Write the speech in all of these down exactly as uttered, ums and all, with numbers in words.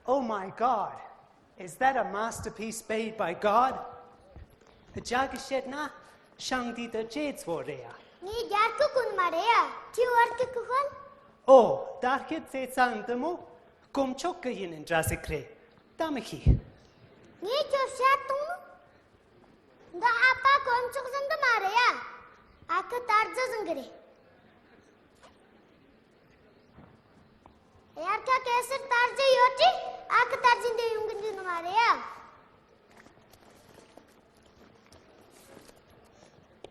Oh my God! Is that a masterpiece made by God? རྒྱ་གིས་བཤད་ན་ཤིང་འདི་ད་རྗེ་བོ་རེད་ཡ། ངའི་རྒྱལ་ཁབ་ཀུན་མ་རེད་ཡ། ཁྱི་བར་གི་ཀུ་ཧོན། ཨོ། ད་སྐད་ཚེ་ཚང་འདི་མོ་དཀོན་མཆོག་གི་ཡིན་འདྲ་ཟིག་རེད། ད་མི་ཤེས། ངས་ཁྱོད་བཤད་བཏང་ནོ། འདི་ཨ་ཕ་དཀོན་མཆོག་བཟང་གི་མ་རེད་ཡ། ཨ་ཁུ་དར་རྒྱས་བཟང་གི་རེད། དབྱར་ཁ་གེ་སར་དར་རྒྱས་ཡོད་དུས་ཨ་ཁུ་དར་རྒྱས་འདི་ཡོང་གི་འདུག་ནི་མ་རེད་ཡ།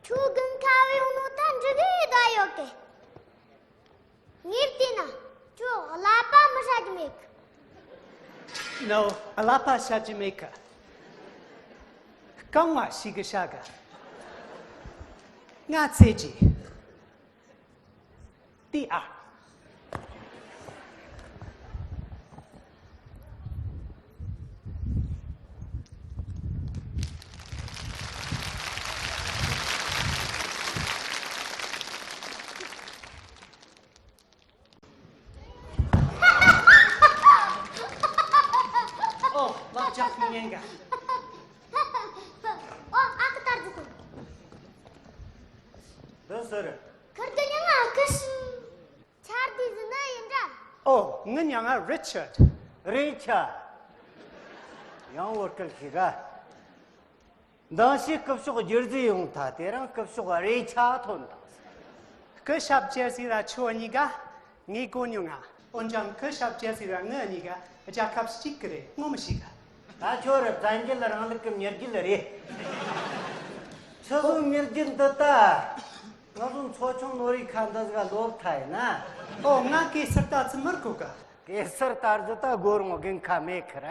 ཁྱོད་དགུན་ཁ་བའི་ཡོང་ནོ་ད་འགྲིག་གི་ད་ཡོད་གི། ངས་བལྟས་ན་ཁྱོད་ཀླད་པ་མི་ཧྲ་གི་མེད་གི། No, ཀླད་པ་ཧྲ་གི་མེད་གི། རྐང་བ་ཞིག་གི་ཧྲ་གི། ང་ཚེ་གི། ཏི་ཨ། ཨོ། ལག་ཆགས་ཉན་ག་ཨོ། ཨ་ཁུ་དར་རྒྱས་ཀུན། འདི་ཟེར། ཁུར་གི་ཉང་ང་ཁུ་ཤི། ཆར་དུས་ཟིན་ན་ཡིན་འདྲ། ཨོ། ངའི་མྱིང་ང་རི་ཆར། རི་ཆར། ཡང་བོད་སྐད་ཤེས་ག་འདང་ཞིག་སྐུ་ཞབས་རྒྱལ་རྩེ་ཡོང་ཐལ། དེ་རིང་སྐུ་ཞབས་རེ་ཆ་ཐོན་དང་། སྐུ་ཞབས་རྒྱལ་རྩེ་ར་ཁྱོད་གཉིས་ཀ་ངས་གོ་མྱོང་ང་། འོན་ཀྱང་སྐུ་ཞབས་རྒྱལ་རྩེ་ར་ངེད་གཉིས་ཀ་རྒྱལ་ཁབ་གཅིག་གི་རེད། ངོ་མི་ཤེས་ག་ད་ཁྱོད་ར་བཙན་རྒྱལ་རིང་ལུགས་ཀྱི་མྱི་རྒྱུད་རེད། ཆི་ཟིག་མྱི་རྒྱུད་འདི་ད། ང་ཚོ་མཚོ་ཆུང་ནོར་བུའི་ཁ་འདི་ཟིག་ལོབས་ཐལ་ཡིན་ན། ཨོ། ང་གེ་སར་རྟ་ཚུ་མི་དགོས་ག་གེ་སར་རྟ་རྫི་ད་སྒོ་རུང་དགུན་ཁ་མེད་ཁི་ར།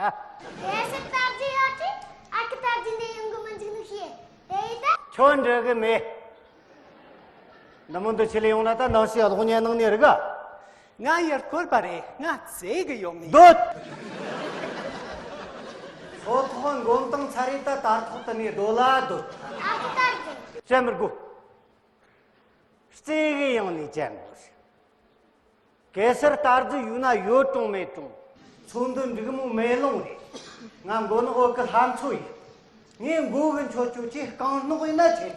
གེ་སར་རྟ་རྫི་ཡོད་དུས་ཨ་ཁུ་དར་རྒྱས་འདི་ཡོང་གི་མི་འཇུག་ནི་ཤེས། དེ་ཡིན་ད། ཁྱོད་འགྲིག་གི་མེད། འདི་མོ་འདི་ཆི་ལ་ཡོང་ན་ད་ནང་ཞིག་གློག་བརྙན་ནང་ནས་རིག་ག་ང་ཡར་སྐོར་པ་རེད། ང་བཙལ་གི་ཡོང་ནི། སྡོད། ཚོ་ཐོག་མགོ་མདངས་ཚ་རེད་ད། དར་ཐོག་ཏུ་ནས་སྡོད་ལ་སྡོད། ཨ་ཁུ་དར་རྒྱས། བཤད་མི་དགོས། བརྩེ་གི་ཡང་ནས་ཅན་དགོས། གེ་སར་རྟ་རྫི་ཡུལ་ན་ཡོད་གྲོང་མེད་གྲོང་། ཚོ་འདི་འགྲིག་མོ་མེ་ལོང་རེད། ང་མགོ་ནག་བོད་ཀྱི་ལྷ་མཚོ་ཡིན། ངས་མགོ་གི་མཆོད་ཆོག་ཅིག་རྐང་སྣག་ཡིན་ན་ཆེ་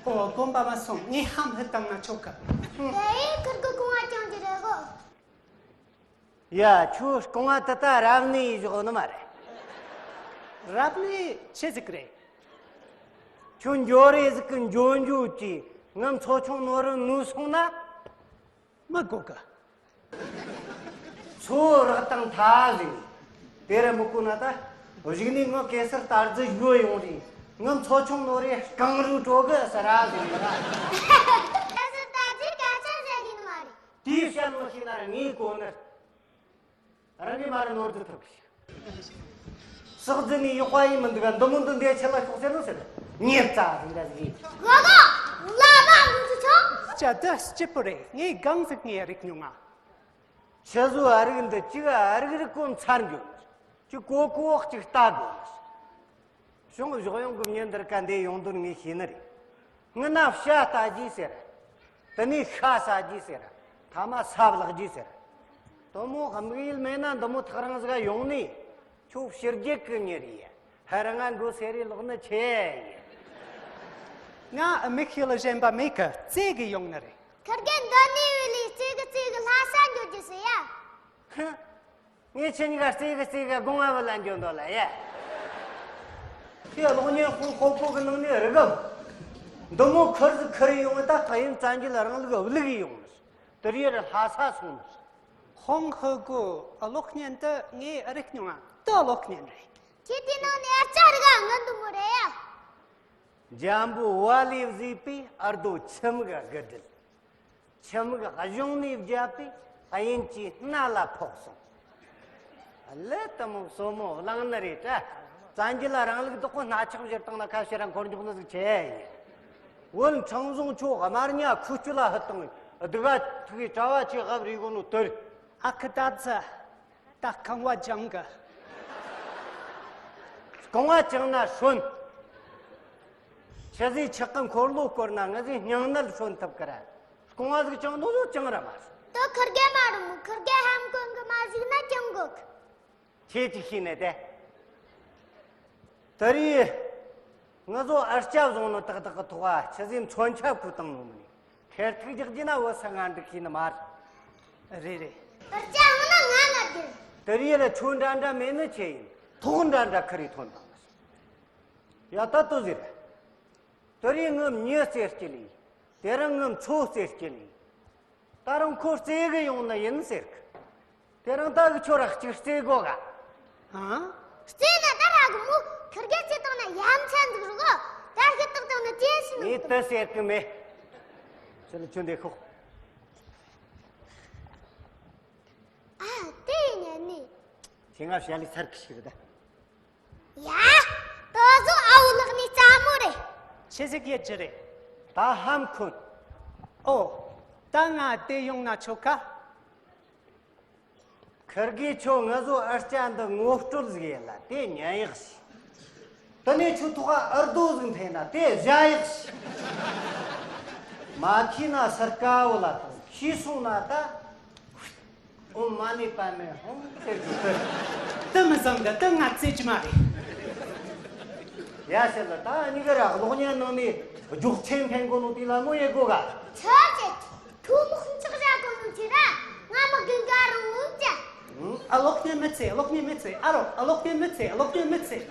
ཆོག་ཨོ། དགོན་པ་མ་སོང་། ངས་ཧམ་ཧི་བཏང་ན་ཆོག་གི། དེ་ཡིན་ཁུར་གི་རྐང་བ་བཅིངས་ཀྱི་རེད་གོ། ཡ། ཁྱོད་རྐང་བ་དེ་ད་རབ་གནས་ཡི་བཞག་ནི་མ་རེད། རབ་གནས་ཆི་ཟིག་རེད། ཁྱོད་འགྱོ་རེ་ཟིག་གི་འགྱོ་འགྱོ་གི་ངའི་མཚོ་ཆུང་ནོར་བུ་ནུབ་སོང་ན། མི་དགོས་གི། མཚོ་རག་དང་ཐ་ཟིག་དེ་ར་མི་གོ་ན་ད། གཞུག་ནས་ངའི་གེ་སར་རྟ་རྫི་ཡོད་ཡོང་རེ་ངའི་མཚོ་ཆུང་ནོར་བུའི་རྐང་རུས་དྲོ་གི་ཟེར་ར་ཟིག་ཡིན་ར། གེ་སར་རྟ་རྫི་སྐད་ཆ་བཤད་ཀྱི་ནི་མ་རེད། དེའི་བཤད་མི་ཤེས་ན་ར་ངས་གོ་ནི། རང་གིས་མ་རེད་ནོར་འདི་ཐུབ་གི། ཟག་རྫི་ནས་ཡག་པ་ཡིན་མི་འདུག་ག་འདི་མོ་འདི་འདས་ཆེ་ལ་ཤོག་ཟེར་ནོ་ཟེར། ཉེར་རྩ་ཟིན་འདྲ་ཟིག་ཡིན། གོ་གོ། ལ་ལ་འདི་ཚོ་ཆོག་ཅ་དེ་སྐྱིད་པོ་རེད། ངས་གང་ཟིག་ངས་རིག་མྱོང་ང་། ཆི་ཟོ་ཨ་རིག་འདི་གཅིག་ཨ་རིག་རིག་གོ་མཚར་འགྱོ་ནི། གཅིག་གོ་གོ་གཅིག་ལྟ་དགོ་ནི། གཞུང་བཞག་ཡོང་གི་མྱི་འདིར་ཀ་འདི་ཡོང་དོན་ངས་ཤེས་ནི་རེད། སྔ་ན་བྱ་ལྟ་རྒྱུ་ཟེར། དེ་ནས་ཤ་ཟ་རྒྱུ་ཟེར། ཐ་མ་ས་བརླག་རྒྱུ་ཟེར། དེ་མོ་དམིགས་ཡུལ་མེད་ན་འདི་མོ་ཐག་རིང་ཟིག་ཡོང་ནས་ཁྱོད་ཕྱི་རྒྱལ་གི་མྱི་རེད། ཧ་ར་ང་མགོ་སེར་རེ་ལོག་ནི་ཆེ་ཡིན། ང་མི་ཤེས་ལ་གཞན་པ་མེད་གི་བཙལ་གི་ཡོང་ནི་རེད། ཁུར་གེ་འདི་ནས་བུད་ལས་བཙལ་གི་བཙལ་གི་ལྷ་ས་འགྱོ་རྒྱུ་ཟེར་ཡ། ཧུ། ངས་ཁྱེད་གཉིས་ཀ་རྩེ་གི་རྩེ་གི་དགོང་བ་བུད་ལ་འགྱོ་འདོད་ལ་ཡ། ཁྱེད་གློག་བརྙན་ཁོང་ཁོ་ཁོ་གི་ནང་ནས་རི་གམ། འདི་མོ་ཁུར་ཟིག་ཁུར་ཡོང་བ་ད་ད་ཡིན་བཙན་རྒྱལ་རིང་ལུགས་བླུག་ཡོང་ནི། དེ་རིང་ར་ལྷ་ས་སོང་ནི། ཧོང་ཧི་གོ་གློག་བརྙན་དེ་ངས་རིག་མྱོང་ང་། དེ་གློག་བརྙན་རེད། ཁྱེད་དེ་ནང་ནས་ཨ་ཅག་རི་ག་ང་འདི་མོ་རེད་ཡ། འཇམ་པོ་བ་ལས་བཟོས་པའི་ཨ་རྡོ་ཁྱིམ་གི་དགུ་སྒྲིལ། ཁྱིམ་གི་གཞུང་ནས་བརྒྱབ་པའི་དབྱིན་ཇིའི་སྣ་ལ་ཕོག་སོང་། ལི་དེ་མོ་སོ་མོ་བླངས་ནི་རེད་དྲ། བཙན་རྒྱལ་ལ་རིང་ལུགས་དག་གོ་སྣ་ཆགས་བཞུར་བཏང་ན་ཁ་ཕྱིར་ར་འཁོར་འཇོག་ནི་ཟིག་ཆེ་ཡིན། བོད་ཁྲིམས་བཟུང་ཆོ་དམར་ཉ་ཁུ་ཆུ་ལ་ཧུད་བཏང་སྡུག་ག་ཐུག་གི་གྲྭ་བ་ཆེ་ཧབ་རི་གོ་ནོ་དོར། ཨ་ཁུ་ད་ཚ། ད་རྐང་བ་བཅིངས་གི། རྐང་བ་བཅིངས་ན་སྲོན། ཆི་ཟིག་ཆག་གི་འཁོར་ལོ་བསྐོར་ན་ང་ཟིག་སྙིང་ནད་སྲོན་ཐུབ་གི་ར། རྐང་བ་ཟིག་བཅིངས་ནོ་ཟོ་བཅིངས་ར་མ་སྲོན། དོ་ཁུར་གེ་མ་རུ་མོ་ཁུར་གེ་ཧམ་གོང་གི་མ་ཟིག་ན་བཅིངས་གོ་གི། ཁྱེད་ཀྱིས་ཤེས་ནས་དེ། དེ་རིང་ང་ཚོ་ཨར་སྐྱ་བཟུང་ནོ་ཏག་ཏག་གི་ཐོག་ཨ་ཆི་ཟིག་མཚོན་ཆ་བཀོལ་བཏང་ནོ་མིན་ནི། ཁེར་ཐུག་རྒྱག་རྒྱུ་ན་བོད་ས་ང་འགྲིག་ཤེས་ནི་མ་རེད། རེད་རེད། ཨར་སྐྱ་འོང་ན་ང་ང་རྒྱུ། དེ་རིང་ལ་ཁྱོད་འདྲ་འདྲ་མེད་ནི་ཆི་ཡིན། ཐོག་འདྲ་འདྲ་ཁི་རེ་ཐོན་དང་། ཡ་ད་ལྟོ་ཟེར། དེ་རིང་ངའི་མྱི་རྩེ་སྐྱེལ་ལི། དེ་རིང་ངའི་མཚོ་རྩེ་སྐྱེལ་ལི། ད་རུང་ཁོ་རྩེ་གི་ཡོང་ནི་ཡིན་ཟེར་གི། དེ་རིང་ད་གི་ཁྱོད་ར་གཅིག་རྩེ་དགོ་ག། ཧང་། རྩེ་ན་ད་ར་གི་མོ་ཁིར་གེ་རྩེ་བཏང་ན་ཡ་མཚན་འདུག་རོ། ད་ཤི་ཏག་ཏག་ན་དེ་ཤི་ནི་ངས་དེ་ཟེར་གི་མེད། ཁྱོད་ལ་ཁྱོད་འདི་ཤོག། ཨ་དེ་ཡིན་ནི། ཁྱེད་ང་བཤད་ལི་ཚར་གི་ཞིག་རེད་ད། ཡ། ད་གཟོད་ཨ་བོ་ལགས་ནི་རྩ་མོ་རེད། ཆི་ཟིག་ཡེད་རྒྱུ་རེད། ད་ཧམ་ཁུ། ཨོ། ད་ང་དེ་ཡོང་ན་ཆོག་ག། ཁིར་གེ་ཁྱོད་ང་ཚོ་ཨར་སྐྱ་འདི་ངོ་སྤྲོད་ཟིག་ཡེད་ལ་དེ་ཉན་ཡག་ཤི། དེ་ནས་ཁྱོད་ཐོག་ཨར་རྡོ་ཟིག་འཐེན་ན་དེ་བཞག་ཡག་ཤི། མ་ཐི་ན་སར་ཀ་བོ་ལ་དང་ཤི་སོང་ན་ད། ཨོཾ་མ་ཎི་པདྨེ་ཧཱུྃ་ཟེར་གི། དེ་མི་བཟང་གི། དེ་ང་རྩེ་རྒྱུ་མ་རེད། ཡ་ཟེར་ལ་ད་གཉིས་ཀ་ར་གློག་བརྙན་ནང་ནས་སྒྱོགས་ཆེན་འཕེན་གོ་ནོ་དེ་ལ་མོ་ཡེ་གོ་ག། ཆོས་ཅན། ཐུགས་མོ་ཁུངས་ཆག་བཞག་གོ་ནོ་ཁྱེད་ར་ང་མི་རྒན་ག་རུ་འུག་ཅན། ཨ་གློག་བརྙན་མི་ཚེ། གློག་བརྙན་མི་ཚེ། ཨ་རོ། ཨ་གློག་བརྙན་མི་ཚེ། གློག་བརྙན་མི་ཚེ།